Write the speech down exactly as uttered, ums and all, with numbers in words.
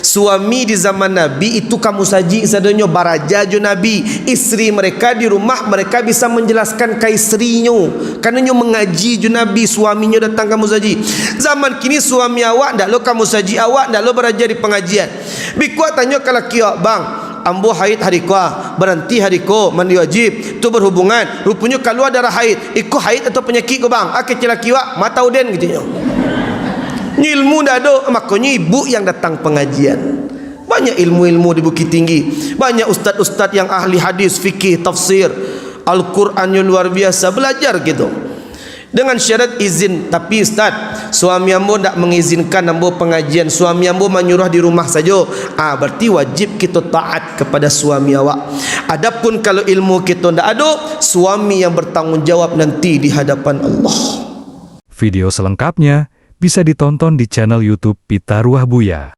Suami di zaman Nabi itu ka musajik sadonyo, baraja jo Nabi. Istri mereka di rumah, mereka bisa menjelaskan ka istrinyo. Karena nyo mengaji jo Nabi, suaminyo datang ka musajik. Zaman kini suami awak ndak lo ka musajik, awak ndak lo baraja di pengajian. Bikuak tanyo ka laki awak, "Bang, ambo haid hari ko ah, baranti hari ko mandi wajib, tu berhubungan, ruponyo kalua darah haid. Iko haid atau penyakit ko, Bang?" Ah, kecek laki awak, "Mata uden," katonyo. Nyo ilmu ndak ado, makonyo ibu yang datang pengajian. Banyak ilmu-ilmu di Bukittinggi. Banyak ustaz-ustaz yang ahli hadis, fikih, tafsir. Al-Quran yang luar biasa. Belajar gitu. Dengan syarat izin. "Tapi Ustaz, suami ambo ndak mengizinkan ambo pengajian. Suami ambo manyuruh di rumah sajo." Ah, berarti wajib kito taat kepada suami awak. Adapun kalau ilmu kito ndak ado, suami yang bertanggung jawab nanti di hadapan Allah. Video selengkapnya bisa ditonton di channel YouTube Pitaruah Buya.